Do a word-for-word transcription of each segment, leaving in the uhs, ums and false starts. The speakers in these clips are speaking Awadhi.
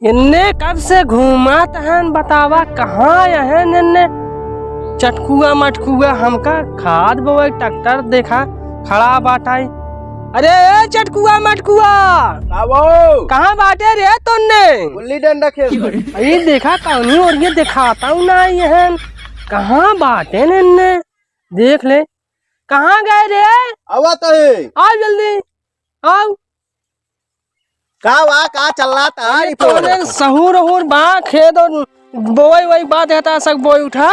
इन्ने कब से घूमत हन, बतावा, कहाँ अहन इन्ने? चटकुआ मटकुआ हमका खाद बोए ट्रैक्टर देखा खड़ा बाटाई। अरे ए चटकुआ मटकुआ, का बो? कहाँ बाटे रे तोन्ने? गुल्ली डंडा खेल रहे। अरे देखा कौनी ओर ये देखाता हूँ ना ये हन। कहाँ बाटे इन्ने? देख ले। कहाँ गए रे? आवा तो है। आओ जल्दी। आओ। का बा, का चल रहा था? अरे ई तोरे पर? सहूर अहूर बा, खेत और बोई वही बात है, ता सक बोई उठा।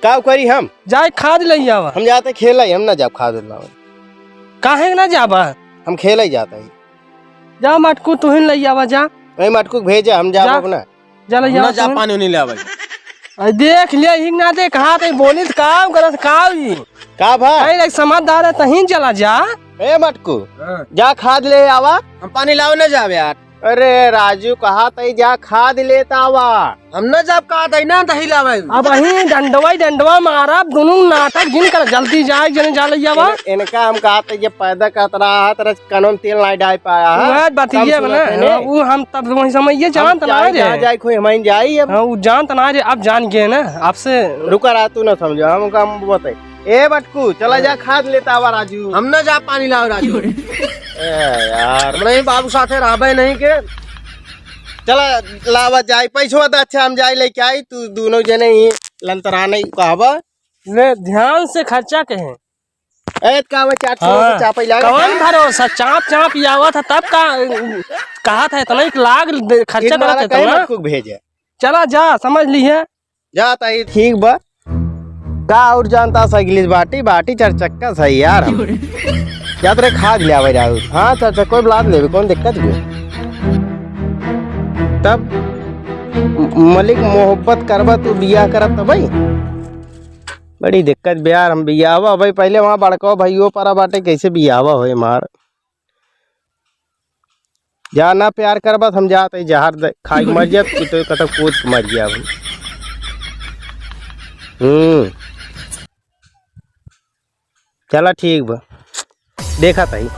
का करी हम? जाए खाद ले आवा। हम जाते खेले, हम ना जाब खाद लावे। काहे ना जाबा? हम खेले जाता ही। जा मटकू, तुहिन ले आवा, जा। नहीं, मटकू के भेजा, हम जाब जा। अब ना। जा ले हम ना जाओ जा तुम। पानी उनी ले आवे। अरे देख ले, ही ना देख, हाथ ही बोली त काव करत काव ही। का भा? अरे देख, समझदार है, तहीं चला जा। ए मटकू, हाँ। जा खाद ले आवा। हम पानी लावे ना जावे यार। अरे राजू, कहा तई जा खाद लेत आवा। हम ना जाब, कहा तई ना तही लावे। अब अहीं डंडवा ही डंडवा मारा, अब दुनू नाटक जिन कर, जल्दी जाए, जने जा ले आवा। इन-, इनका हम कहा तई जे पैदा करत रहा है, तरह कनों तेल नहीं डाल पाया है। वह बात कम ये सुनत बना, है ने। हाँ, वो हम तब वही समय ये हम जानत ना जाई, रे। जहाँ जाई कोई हमारी जाई अब। हाँ, वो जानत ना रे, अब जान गए ना, आपसे। रुका रहा, तू ना समझो, हम काम बताए। ए बटकू, चला जा हाँ। खाद लेता आवा राजू। हम ना जा पानी लाओ राजू। ए यार। हम नहीं बाबू साथे रहबे नहीं के। चला लावा जाई, पैसवा तो अच्छा हम जाई लेके आई, तू दोनों जने ही लंतराने कहबा। ले ध्यान से खर्चा कहे। ए, का बा, चार सौ हाँ। रुपये चापा ही लागा कौन था। भरोसा, चाप चाप ही आवा था तब का, कहा था इतना ही लाग दे, खर्चा तीन करा माला था कहीं इतना। मत कुछ भेजे। चला जा, समझ ली है। जा ताई, ठीक बा। का और जानता साइकिल बाटी, बाटी चार चक्का सही यार हम। जा तरे खाद ले आवे जाओ। हाँ, चार चक्का कोई बुला लेवे, कौन दिक्कत भी? तब म-, मलिक मोहब्बत करबा तू बियाह करब तबई। बड़ी दिक्कत बा यार, हम बियाहवा भाई पहले वहाँ बड़का भइयो परा बाटे, कैसे बियाहवा होए मार। जा ना प्यार करबा त हम जात हई जहर दे, खाई के मर जात कि तो कतौ कूद के मर गया हम। हम्म। चला ठीक बा, देखा ताई।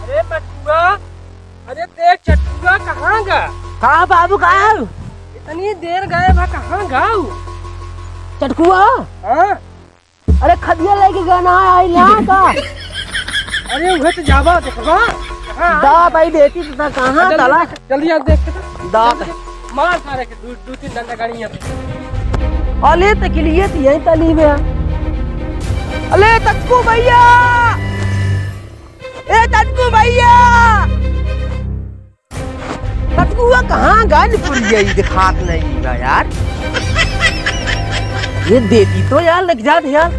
अरे बटुआ, अरे देख चटकुआ कहाँ गा? हाँ बाबू, का है? इतनी देर गए बा, कहाँ गाऊ? चटकुआ? हाँ? अरे खदिया लेके गना आई ना का? अरे उहे तो जाबा देखबा। हाँ। दा भाई देती तो कहाँ जल्दी तला? देख, जल्दी आ देख के तो। दा जल्दी देख। मार सारे के दू, दू तीन डंडा गाड़ी यहाँ पे। अले तकलिए तो यही तली में। अले तटकू भैया, ए तटकू भैया। तटकुआ कहाँ गा निकुल गई, दिखात नहीं बा यार। ये देती तो यार लग जात यार।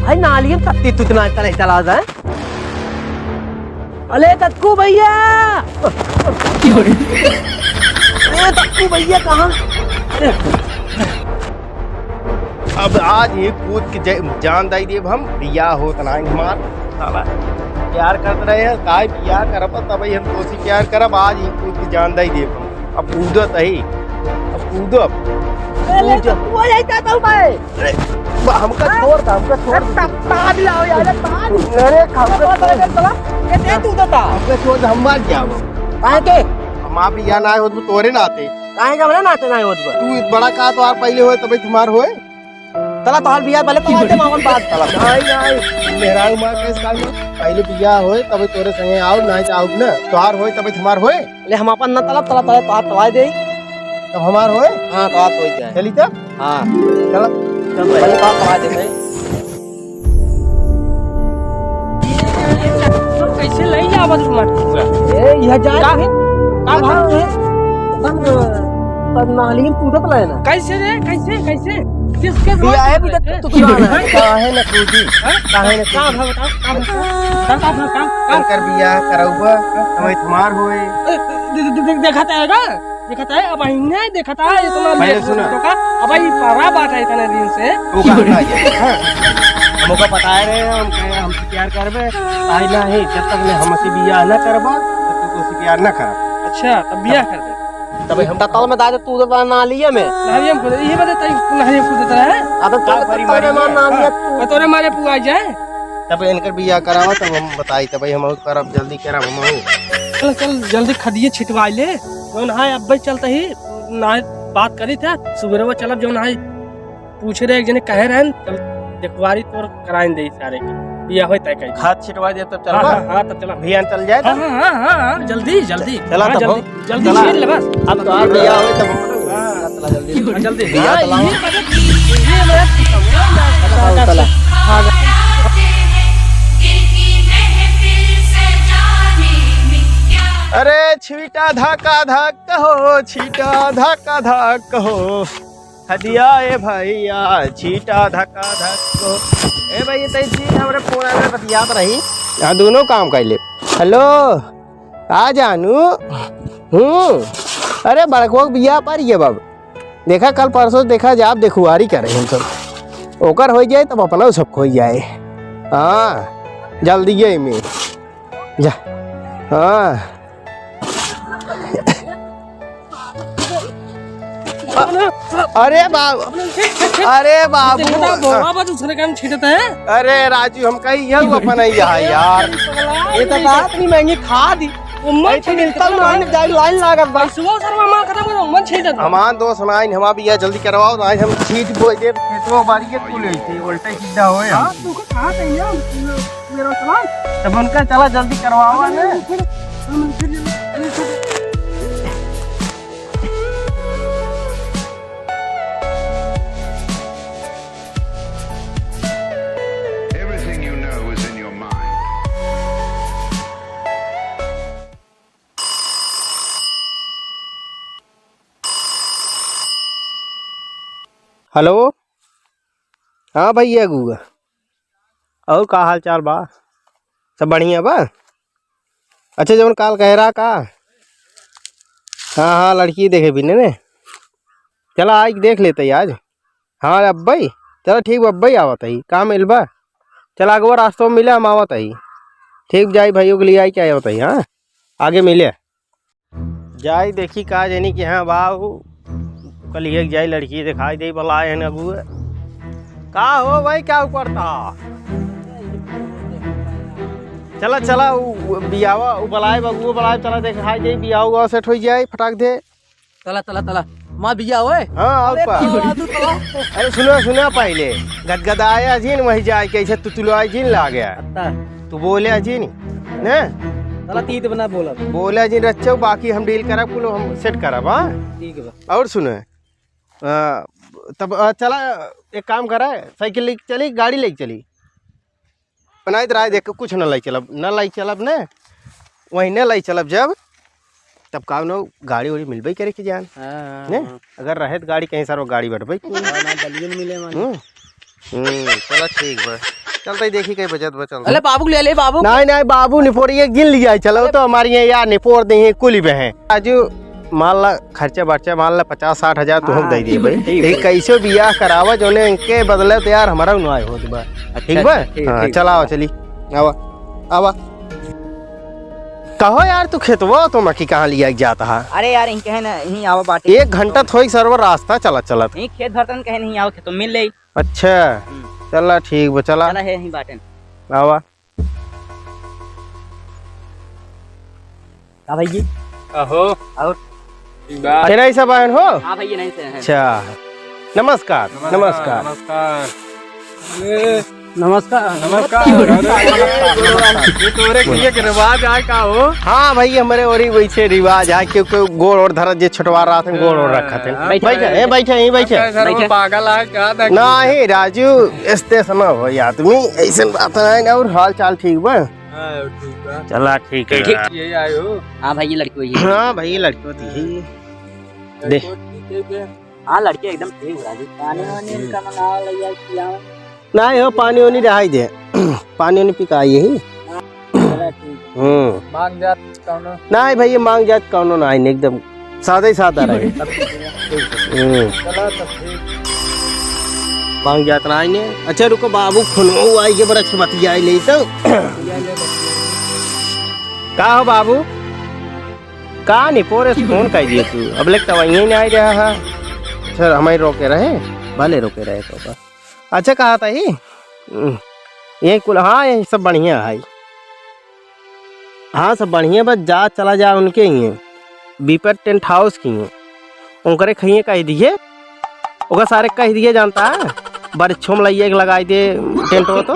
भाई नालियन तत्ती तुतना तले चला जाए। अले तटकू भैया। ए तटकू भैया कहाँ? अब आज ही कूद के जय-, जान दाई देब हम, बियाह होत नाहीं हमार। साला प्यार करत रहे हैं, काहे बियाह करब, तबही हम तोसी प्यार करब, आज ही कूद के जान दाई देब हम। अब कूदत ही, अब कूदब। ए, ले कूद। तो तू आ जाता था भाई। अरे, बा-, हमका हाँ? छोड़ दा, हमका छोड़ अरे, दे। ता-, ताज लाओ यार, ताज। अरे, हमका अरे, छोड़। अरे, चला, ये दे तू तो ता। हमका छोड़ दे, हम मर जाब। काहे के? हम आप बियाह ना होत, तोरे नाते। काहे का बड़ा नाते ना होत बा? तू बड़ा का तो आर पहले होए, तबे तुम्हार होए। तला तोहार बियाह पहले तोहार दे मामन बात। तला भाई, भाई, मेहरारू माँ के इस काम में पहले बियाह होए, तबे तोरे संगे आओ, ना तो आओ ना। तोहार होए, तबे तुम्हार होए। ले हम अपन ना तलब, तला, तला, तोहार तला दे। तब हमार होए? हाँ, तोहार तो होई जाए। चली तब? हाँ। चल। चल भाई। पहले तोहार तला दे भाई। कैसे लई जावत मटकुआ? ए, यह जाए का? का भाव है? तब, तब नाली में कूदत रहे ना। कैसे रे? कैसे? कैसे? किसके ये आए भी तक तू चुरा रहा है। काहे न कूदी? हैं? काहे न का कूदी? भाव बताओ? का भाव? का, का भाव? का, का? एकर बियाह करौबा, हमें तुम्हार होए। ए, दे-, दे-, दे-, देखा था का? देखत है, अब अहिने देखत है, इतना पहले लेट सुना। तो का, अब ई परा बात है इतने दिन से। वो कहा था ये? हाँ। हम ओका बताए रहे, हम कहे, हमसे प्यार करबे, आई ना ही, जब तक ले हमसे बियाह ना करबा, तब तक तोसे प्यार ना करब। अच्छा, तब बियाह कर दे। तब हम ततल में दादा तू तो बड़ा नालिया में। नहरिया में कूदे, इहे बदे तई नहरिया में कूदत रहे। अब तो का करी ततल में मारी मार है? नालिया तू। कतोरे मारे पुआ जाए। तब इनकर बियाह करावा, तब हम बताई, तब हम करब, जल्दी करब हम। चल, चल, जल्दी खदिये छिटवाई ले। जौन है, अब्बे चलत ही, ना बात करी था, सुबेरवा चलब, जौन है, पूछे रहे, एक जने कहे रहन, चल, देखवारी तोर कराइन दे सारे के। बियाह होई तय कही। खाद छिटवा दे, तब हाँ, चलबा? हाँ, हाँ, तब चला। बियान चल जाए, हाँ, तब? हाँ, हाँ, हाँ, हाँ, जल्दी, जल्दी। चला, हाँ, तब जल्दी, हो। जल्दी चला। छील ले बस। अब तो आज बियाह होई, तब हम हाँ। चला जल्दी। हाँ, जल्दी। बियाह हाँ, चलाओ। ये मदद, ये मदद। चला, चला। हाँ। अरे छीटा धका धक हो, छीटा धका धक हो, खदिया ए भैया, छीटा धका धक हो। ए भैया, तई छीट हमरे फोन में बतियात रही। हाँ, दोनों काम कर ले। हेलो, आ जानू। हम्म, अरे बड़को के बियाह पर ये बाबू। देखा, कल परसों देखा जाब, देखुआरी करे हम सब। ओकर होइ जाए, तब अपना सब होइ जाए। हाँ, जल्दी ये में। जा। हाँ। अरे बाबू, अरे बाबू। देखो ना, बोरा बा, दूसरे काम छीटत है। अरे राजू, हम कही यह अपन ही यहाँ यार। ये तो बात नहीं महंगी खाद ही। उम्मत ऐसे छीटत मिलता है। ना, जाए लाइन लागत बा। सुबह सर, मामा खत्म करो, उम्मत छीटत है। हमार दोस्त ना आइन, हमार बियाह जल्दी करवाओ, आज हम छीट बोई दे, खेतवा बाड़ी के कुल ऐसे उल्टा सीधा होए हम। हाँ, तू को कहाँ से ये? मेरा सामान। तब उनका चला जल्दी करवाओ ना। Everything you know is in your mind. हेलो, हाँ भैया गुआ, और का हाल चाल बा? सब बढ़िया बा? अच्छा, जौन काल कहे रहा का? हाँ, हाँ, लड़की देखे बिने ने। चला, आइके देख लेते आज। हाँ, अब्बई। चला, ठीक बा, अब्बई आवत ही। का मिलबा? चला, अगवा रास्तों में मिले, हम आवत ही। ठीक, जाई भाइयों के लिए आई, क्या आवत ही, हाँ? आगे मिले। जाई देखी का जनी कि हाँ बा उ, कल एक जाई लड़की दिखाई दे, बलाए हैं अगुए। का हो भाई, क्या ऊपर था? चला, चला, उ, उ बियावा, उ बलाए बा, अगुए बलाए, चला दिखाई दे, बियावा उआवा सेट होइ जाए, फटाक दे। चला, चला, चला। माँ बिया ओए। हाँ, और अरे का? तू, तू, तू। अरे सुनो, सुनो पहले। गदगदाया जिन, वही जाए के ऐसे तुतुलवाए जिन ला गया। अच्छा। तू बोले जिन, ने? चला, तीत बना बोलब। बोले जिन रच्चो, बाकी हम डील करब, कुलो हम सेट करब, हाँ? ठीक बा। और सुनो, अ, तब, अ, चला, एक काम करा, साइकिल लेके चली, गाड़ी लेके चली। बनाइत रहा, देख, कुछ न लाई चलब, न लाई चलब ने, वहीं न लाई चलब जब, तब का न गाड़ी उड़ी मिलबे करे के जान, हाँ, हाँ, ने? हाँ। अगर रहे त गाड़ी कहीं सर वो गाड़ी बैठबे कोई। हाँ, ना, गलियों में मिले माने। हम्म, हम्म, चला ठीक बा, चलते ही देखी कहीं बजत बा, चलते। अरे बाबू ले ले बाबू। नहीं, नहीं, बाबू निपोरिए गिन लिया, चलो अरे तो हमारे यहाँ यार निपोर दे हैं, कुली बे हैं। राजू, मान ला खर्चा बर्चा मान ला पचास साठ हजार तू हम हाँ, दे दिए भाई। ठीक, ठीक, ठीक। कैसे बियाह करावा, जोने इनके बदले तो यार हमारा उन्वाय होत बा। अच्छा, ठीक बा? अच्छा, ठीक, हाँ, ठीक। चला आवा, चली। आवा, आवा। कहो यार, तू खेतवा तो मक्की कहाँ लिया के जाता है? अरे यार, इनके है ना, यहीं आवा बाटे। एक घंटा थोई सरवा रास्ता चलत चलत। यहीं खेत भरतन कहे नहीं आवा, खेतों मिल ले। अच्छा, हम्म। चला ठीक बा, चला। चला है यहीं बाटे। आवा। का भाई जी? आहो। और? ठीक बा। अरे नहीं सब आयन हो? हाँ भाई, ये नहीं से हैं। अच्छा। नमस्कार, नमस्कार, नमस्कार। नमस्कार। अरे, नमस्कार। नमस्कार। अरे, ये तो रे, ये के रिवाज आए का हो? हाँ भाई, हमरे ओरी वैसे रिवाज आए, क्योंकि गोड़ ओड़ धरत जे छोटवा रात में गोड़ ओड़ रखत हैं। हाँ, बैठे, बैठे, ए, बैठे, यहीं बैठे। अच्छा, सर, वो बैठे। पागल आए का था? नहीं, राजू, इस देश में हो आदमी, ऐसन बात नहीं, और हाल चाल ठीक बा? हाँ, ठीक बा। चला, ठीक है। ठीक। यही आए हो? हाँ भाई, ये लड़की वही है। हाँ भाई, ये लड़की होती है। दे। लड़की ठीक है क्या? हाँ, लड़की एकदम ठीक है जी। पानी वानी इनका मंगावा ले यार, पियावा। नहीं हो, पानी वानी रहाई दे। पानी वानी पिकाई यही। हाँ, चला ठीक। हम्म। मांग जात कौनो? नहीं भाई, ये मांग जात कौनो नहीं, एकदम सादा ही सादा रहे। हम्म। चला तब ठीक। मांग जात ना आइने। अच्छा रुको, बाबू फोनवा आई के बड़ा अच्छा बतियाई ले तो। का हो बाबू? का निपोरे से फोन कइ दिहे तू? अब ले तब यहीं नाहीं रहा है। सर, हमें रोके रहे, भले रोके रहे तो का। अच्छा, कहा था ही? हम्म, यही कुल, हाँ, यही सब बढ़िया है। हाँ, सब बढ़िया, बस जा, चला जा उनके ही है, बीपर टेंट हाउस की है, उनकरे खइए कह दिए, ओका सारे कह दिए, जानता है, बरछो में लइए के लगाई दे टेंट हो तो।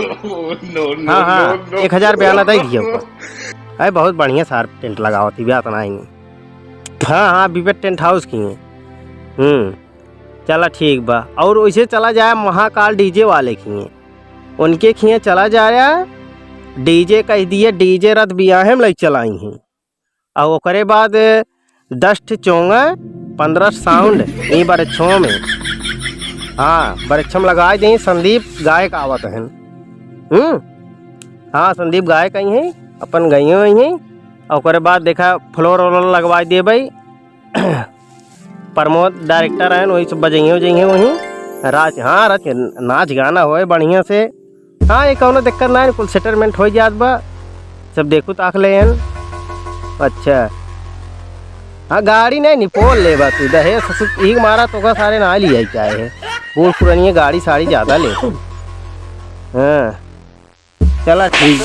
हाँ, हाँ, एक हजार बयाना दे दिए ओका। अरे, बहुत बढ़िया सार टेंट लगावत ही, बात ना ही। हाँ, हाँ, बीपर टेंट हाउस की है। हम्म, चला ठीक बा। और वैसे चला जाए महाकाल डीजे वाले खिए, उनके खिए चला जाए। डीजे कह दिए, डीजे रथ बियाहे में लई चलाई हैं। और ओकरे बाद दस ठे चोंगा, पन्द्रह साउंड, ई बरछो में। हाँ, बरछो में लगाई दें, संदीप गायक आवत हन। हम्म? हाँ, संदीप गायक आई हैं, अपन गइयो आई हैं। और ओकरे बाद देखा फ्लोर व्लोर लगवाई देबई। प्रमोद डायरेक्टर हैं, वही सब बजइहें उजइहें वहीं। राज, हाँ, राज, नाच गाना होए बढ़िया से। हाँ, ये कौनो दिक्कत ना है, कुल सेटलमेंट हो जात बा। सब देखू ताक ले हन। अच्छा। हाँ, गाड़ी नहीं, निपोल ले बा तू, दहेज ससुर, ई मारा तो का सारे ना लिया क्या है? बूढ़ पुरानी गाड़ी साड़ी ज्यादा ले। हाँ। चला ठीक।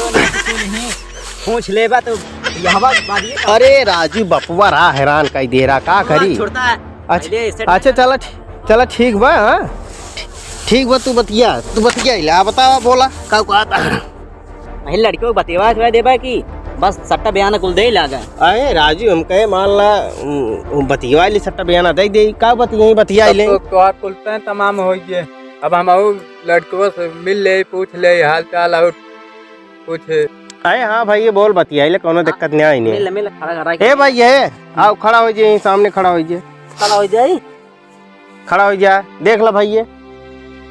पूछ लेबा तो यहवा बात ये। अरे राजू बपवा रहा हैरान कई दे रहा, का करी? छोड़ता है। अच्छा, पहले सेट अच्छा, चला ठी-, चला ठीक बा, हाँ? ठीक बा, तू बतिया, तू बतिया इला, बतावा, बोला, का कहत? वही लड़कियों को बतिया, बतिया देबा कि बस सट्टा बयाना कुल दे लागा। अरे राजू, हम कहे मान ला, उम, उम, बतिया ले सट्टा बयाना दे दे, का बतिया, बतिया तब ले? तो तोहार कुल तय तमाम होइए। अब हम और लड़कवा से मिल ले, पूछ ले हाल चाल और कुछ। अरे हाँ भाई, ये बोल बतियाइले, कौनो दिक्कत नहीं आई नहीं। मिल, मिल, खड़ा, खड़ा ए के। भाई, ये आओ, खड़ा हो जाए, सामने खड़ा हो जाए। खड़ा हो जाए। खड़ा हो जा, देख ला भाई ये।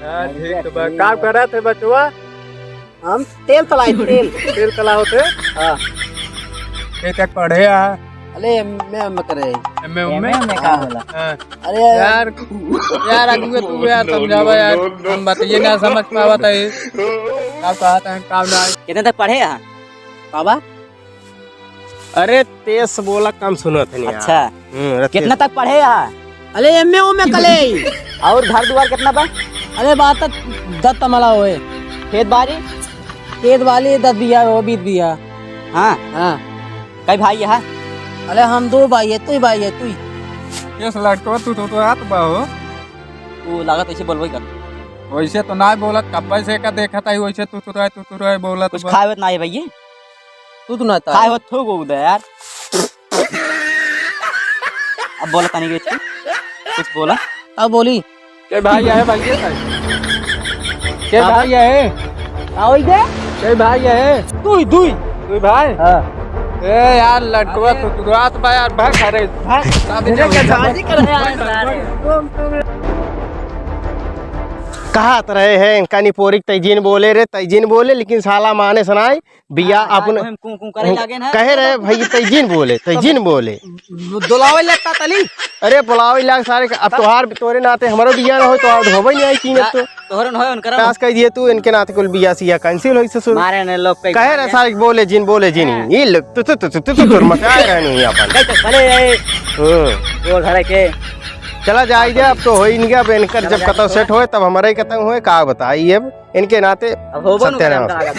हाँ, ठीक तो बा। का करत है बचवा? हम तेल तलाई, तेल। तेल तलावत है? हाँ। ए तक पढ़े आ? अरे, एमए, एमए करे। एमए, एमए? एमए में का होला? हाँ। अरे यार, यार, अगुए तू यार समझावा यार, हम बतिये ना समझ पावत है। का कहत है, का ना। कितने तक पढ़े हैं? बाबा? अरे, तेज से बोला, कम सुनत है यार। अच्छा। हम्म, अरे, कितना तेज। तक पढ़े हैं? अरे, एमए, ओमे कले। और घर दुआर कितना बा? अरे, बात तो दस तमला होए। खेत बाड़ी? खेत बाड़ी दस बीघा हो, बीस बीघा। हाँ। हाँ। कई भाई है? अरे हम दो भाई है, तू ही भाई है, तू ही। इस लड़को तू तो, तो आत बा हो। तू लागत ऐसे बोलबो ही कर। वैसे तो ना बोलत, कब्बे से का देखत आई, वैसे तू तो रहे, तू तो रहे बोलत कुछ बा। खाए होत ना है भैया? तू तो ना था। खाए होत थोक हो उधर यार। अब बोला तनी के कुछ बोला। अब बोली। के भाई है भाई ये भाई? के हाँ। भाई है? का होई दे? के भाई है? दुई, दुई। दुई भाई? हाँ। ए यार, लड़कवा अरे। तो तुरंत बा यार, भाग, अरे, भाग। मेरे के शादी कर रहे हैं सारे। कहत रहे हैं, इनका निपोरिक तैजीन बोले रे, तैजीन बोले, लेकिन साला माने सुनाई, बिया हाँ, अपन हाँ, हम कूं, कूं करे हूँ, लागे ना। कहे रहे, "भाई, तै जिन बोले, तै जिन बोले।" बुलावे लगता तली। अरे, बुलावे लाग सारे के, अब तब तोहार, तोरे नाते हमरो बिया ना होय, तो अब होबे नहीं आई कीमत ना, तो। तोहरे न होय, उनकरा पास कह दिए तू, इनके नाते कुल बिया सिया cancel होई ससुर। मारे ने लोग कई कहे रहे मारे। सारे के, "बोले जिन, बोले जिन।" हाँ। ये लोग, तू, तू, तू, तू, तू, तू, मचाए रहनी है अपन। नहीं तो भले ये हम्म। वो घर के। चला जाए दे, अब तो होई नहीं, अब इनकर चला जब जाए कतौ तो। सेट होए, तब हमारा ही कतौ होए, का बताई अब। इनके नाते अब होबो न सत्यानाश। करे, हमका लागत।